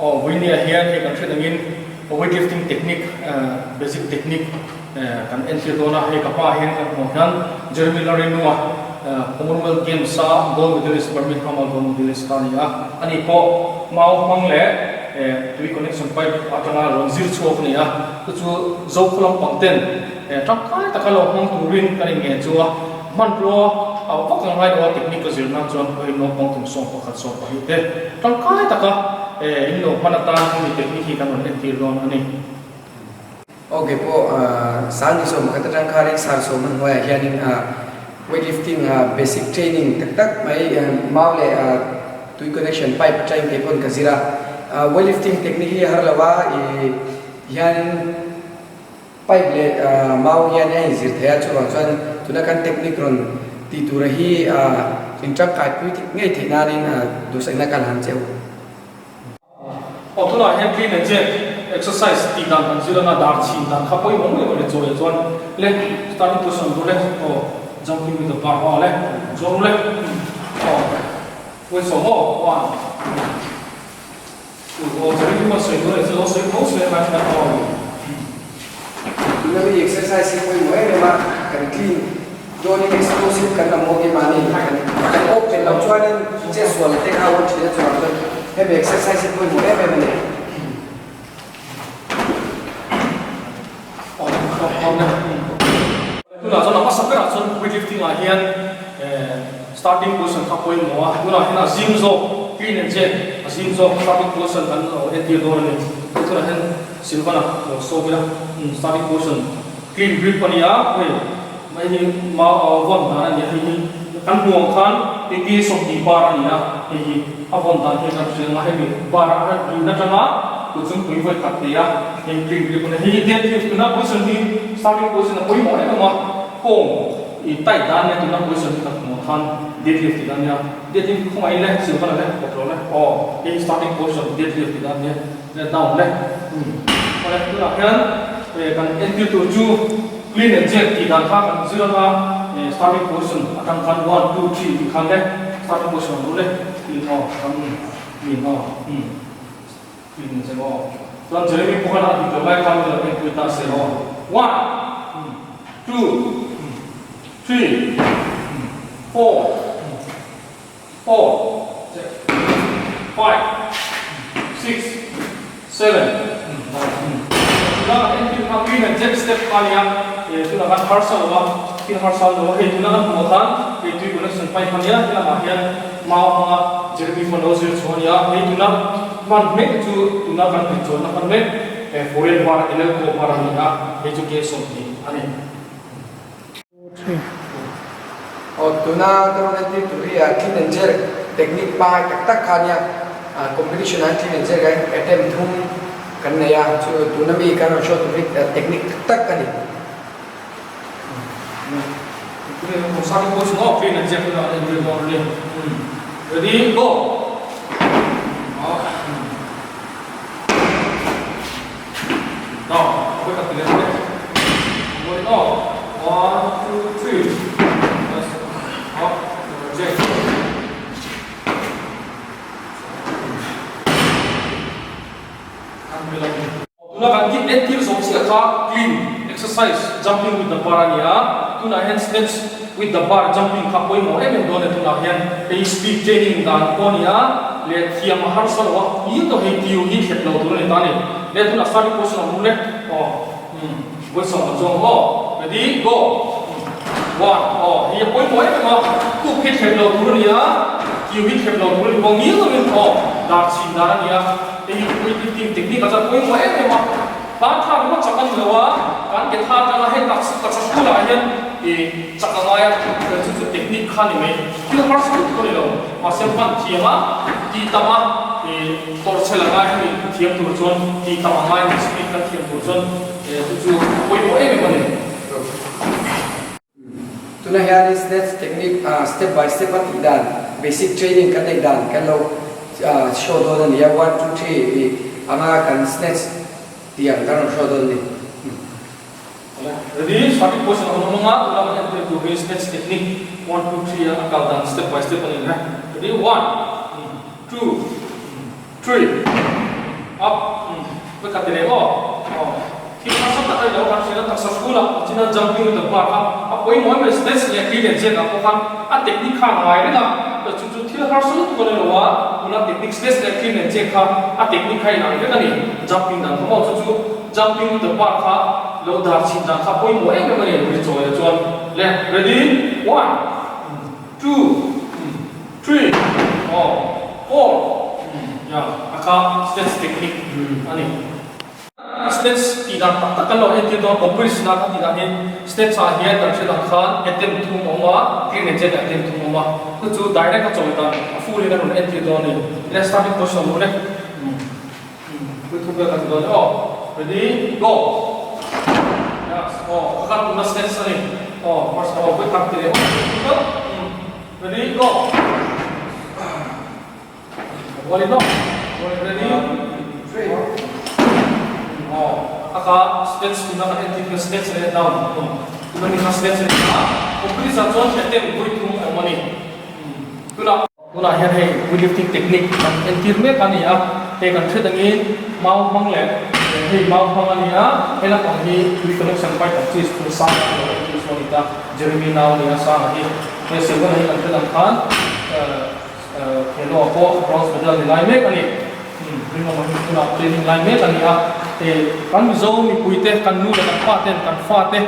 Aw vawinia hian hei kan hriat angin weightlifting technique basic technique kan entir dawn a, hei ka hmaah hian kan hmuh hian Jeremy Larinua Commonwealth Games a gold medalist Birmingham a gold medalist kha a ni a, ani pawh mau hmang leh tui connection pipe atanga rawn zir chhuak a ni a, chu chu Zokhaw lampang ten tangkai taka lo hmang turin kan inngen chu a hmanrua a vak ang ngai lo a technique a zir nan chuan pawhin naupang tum 11 12 te tangkai taka in lo hman atan hemi technique hi kan rawn entir dawn a ni. Ok pawh Sangni sawm pakhat atang khanin sar sawm a hnuaiah hianin weightlifting basic training tak tak mai mau leh tui connection pipe atangin kei pawn ka zir a. Weightlifting technique hi har lo a ih hianin pipe leh mau hian a inzir thei a chuvang chuan tuna kan technique rawn tih tura hi in tangkai pui ngei theih nanin duhsakna ka la han che u. Aw tunah hian clean and jerk exercise tih dan kan zir anga dar chhin dan kha pawimawh mai lo le chaw leh chuan le starting position ru le aw jumping with the bar aw le chuan ru le aw wait so maw one two aw jerry hi sawi tur a ni chu lo sawi tho sawi a ngai aw. Tuna mi exercise hi pawimawh em em a kan clean dawnin explosive kan mamawh em a ni kan open loh chuanin chetsual te kha a awm thin a chuvang chuan hemi exercise hi pawimawh em em a ni. Tunah chuan a hmasa berah chuan weightlifting ah hian starting position kha pawimawh a, tunah hian a zim zawk clean and jerk a zim zawk starting position kan lo entir dawn a ni. Tunah hian Silvana lo sawm ila starting position Clean grip a ni a, hei hei hi vawn dan a ni a, hei hi kan hmuh ang khan hei hi 20 bar a ni a, hei hi a vawn dan hi kan hria ang a, hemi bar a rin atanga kut zungpui vawi khat nei a, hei clean grip a ni a, hei hi deadlift tuna position hi starting position a pawimawh em em a, kawng i tight dan nia tuna position hi kan hmuh ang khan deadlift tih dan a nia, deadlift hi khawngaih le silver le kawt lo le aw hei hi starting position deadlift tih dan a nia. Let down le. Awle tunah hian kan entir tur chu clean and jerk tih dan kha kan zir anga starting position atang khan one two three tih khan le starting position ang ru le clean aw kan clean aw clean and jerk aw chuan Jeremy pawh khan a tih tur lai khan min lo enpui ta se aw one two three four four, five, six, seven, tuna kan entir kha clean and jerk step kha nia tuna kan harsa lo a thil harsa lo a hei tuna kan hmuh khan hei tui connection pipe a nia helamah hian mau hmanga Jeremy phone lo zir chhuah a nia hei tuna hman mek chu tuna kan rinchawlna hman mek foreign bar Elelco bar a ni a hei chu K 20 a ni. Aw tuna ka rawn entir tur hi clean and jerk technique pangai tak tak kha ania competition ah hian clean and jerk ah hian attempt thum kan nei a chu tuna mi kan rawn show tur hi technique tak tak a ni. Ready go. Tuna kan tih entir zawk chiah kha clean exercise jumping with the bar a ni a, tunah hian snatch. with the bar jumping kha pawimawh em em dawn e tunah hian hei speed training dan pawh a ni a leh thiam a harsa lo a ngil tawh hei tiu hi thlep lo tur a ni ta a ni le tunah starting position a awm le aw umm vawisawm kan chuang aw ready go one aw hei a pawimawh em em a kuk hi thlep lo tur a ni a tiu hi thlep lo tur a ni bawk ngil tawhin aw dar chhin dan a ni a hei hi weightlifting technique ah chuan pawimawh em em a. Tan tha ringawt chak a ni lo a, kan ke tha atanga hei taksa taksa school ah hian ih chak a ngai a, kan chu chu technique kha ni mai, thil harsa lutuk a ni lo, mahse hman thiam a, tih tam a, ih tawrhchhel a ngai hemi thiam tur chuan tih tam a ngai a ni, speed kan thiam tur chuan eh chu chu a pawimawh em em a ni. Tuna hianin snatch technique step by step a tih dan basic training kan neih dan kan lo show dawn a ni a, one two three tih anga kan snatch tih ang kan rawn show dawn a ni. Ready, starting position a awm anga tuna kan entir tur hi snatch technique one two three a kal dan step by step a ni ang e. Ready, one, two, three, up, ka khat leh aw, aw, thil harsa tak a ni lo kan hriat a taksa school ah china jumping with the bar kha a pawimawh em em snatch leh clean and jerk ah pawh khan a technique kha a ngai reng a chu chu thil harsa lutuk a ni lo a tuna technique snatch leh clean and jerk kha a technique kha inang vek a ni jumping dan kha maw chu chu jumping with the bar kha lo dar chhin dan kha pawimawh em em a ni ri chawi ah chuan le ready one two Three, aw, four, ya, a kha steps technique a ni. Steps tih dan tak tak kan lo entir dawn, competition a kan tih dan hi steps ah hian kan hriat ang khan attempt thum a awm a, clean and jerk attempt thum a awm a, chu chu direct a chawi dan a full in a rawn entir dawn a ni. Ila starting position awm e. Pui thum vel kan ti dawn e aw, ready, go! Yes, aw, ka khat tuna steps a ni. Aw, first aw, pui khat ti leh aw, Ready, go! Wali no. Ready? Oh, aka steps tuna kan entir ka steps leh down. Tuna ni kha steps leh a. Complete sa chuan attempt vui thum awm ani. Tuna tuna hian hei weightlifting technique kan entir mek ani a. Hei kan hriat angin mau hmang leh hei mau hmang ani a. Hei lampang hi tui connection pipe ang chi school sang a lo entir chu ani ta. Jeremy nau ani a sang a hi. He Silvana hi kan hre dang khan Khelo ah pawh bronze medal ni lai mek a ni. Rinawm hi tunah training lai mek a ni a. Kan Mizo mipuite, kan nu leh kan pa ten kan fate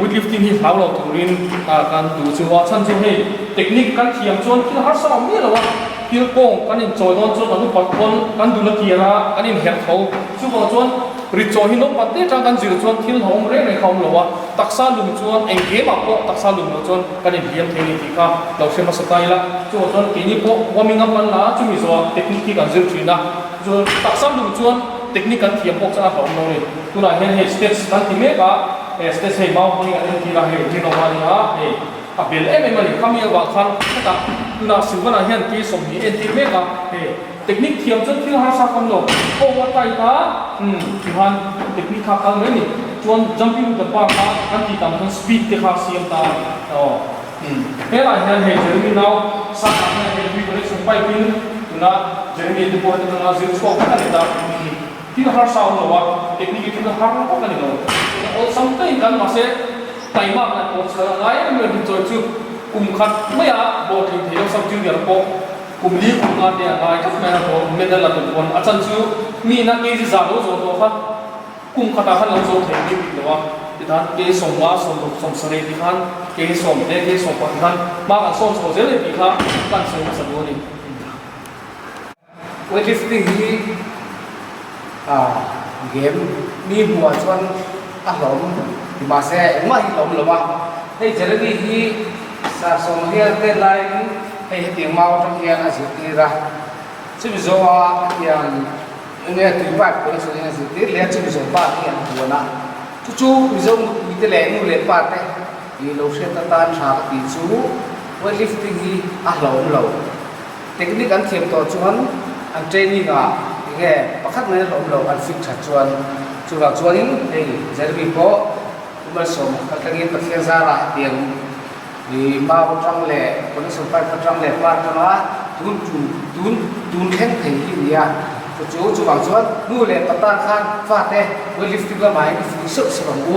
weightlifting hi hlau lo turin kan duh chu a. Chhan chu hei technique kan thiam chuan thil harsa awm miah lo a. Thil kawng kan inchawi dawn chuan kan upat pawn kan dun a kiar a, kan inherh tho. Chuvang chuan ritchawi hi naupang te atang kan zir chuan thil hlauhawm reng reng kha a awm lo a. Taksa lum chuan eng kemah pawh taksa lum loh chuan kan inhliam thei a ni tih kha lo hre hmasa ta ila. Chuvang chuan keini pawh warming up an la a, chumi zawhah technique hi kan zir thin a. Chuan taksa lum chuan technique kan thiam bawk chuan a hlauhawm lo a ni. Tunah hian hei steps kan ti mek a, he steps hei mau hmangin an entir a, hei rinawm a ni a, hei. A bel em em a ni. Khami avang khan hetah tunah Silvana hian kei 20 entir mek a, hei technique thiam chuan thil harsa kam lo kawng a tight a, umm tihan technique kha kal mai a ni. Chuan jumping with the bar kha kan tih tam chuan speed te kha siam ta a ni. Aw umm helaiah hian hei Jeremy nau Sangha hian hei tui connection pipe in tuna Jeremy te pawh heti atanga zir chhuak vek a ni ta. Umm thil harsa awm lo a, technique hi thil har vak a ni lo. Awlsam takin kan mahse. Taimak leh pawhchhal a ngai em em hi chawi chu kum khat maia hlawhtling thei lo sub junior pawh kum li kum nga te a ngai tlat mai a hlawh medal a tum pawn a chan chu mi ina kg za lo zawh tawh kha kum khatah khan lo zawh thei bik bik lo a tikhan kg 50 60 70 tikhan kg sawm te kg sawm pakhat tikhan hma kan sawn chho zel em tih kha kan sawi hmasa duh a ni. Weightlifting hi game mi hmuhah chuan a hlawm ti mahse engmah hi hlawm lo a, hei Jeremy hi Sarsawma hian tet laiin hei hetiang mau atang hian a zirtir a, chumi zawha hetiang enge tui pipe connection hian a zirtir leh a chumi zawh bak hi an buan a, chu chu Mizo nupui te leh nu leh pa te ih lo hriat atan tha ka tih chu weightlifting hi a hlawm lo. Technique an thiam tawh chuan an training ah enge pakhat mai a hlawm lo an fit that chuan chuvang chuanin hei Jeremy pawh Pu Malsawma kal tlangin Pathian zarah hetiang ih mau atang leh connection pipe atang leh par atanga tun tum tun tun thleng thei hi a ni a chu chu chuvang chuan nu leh pa tan khan fate weightlifting lamah hian i fuih seuh seuh ang u.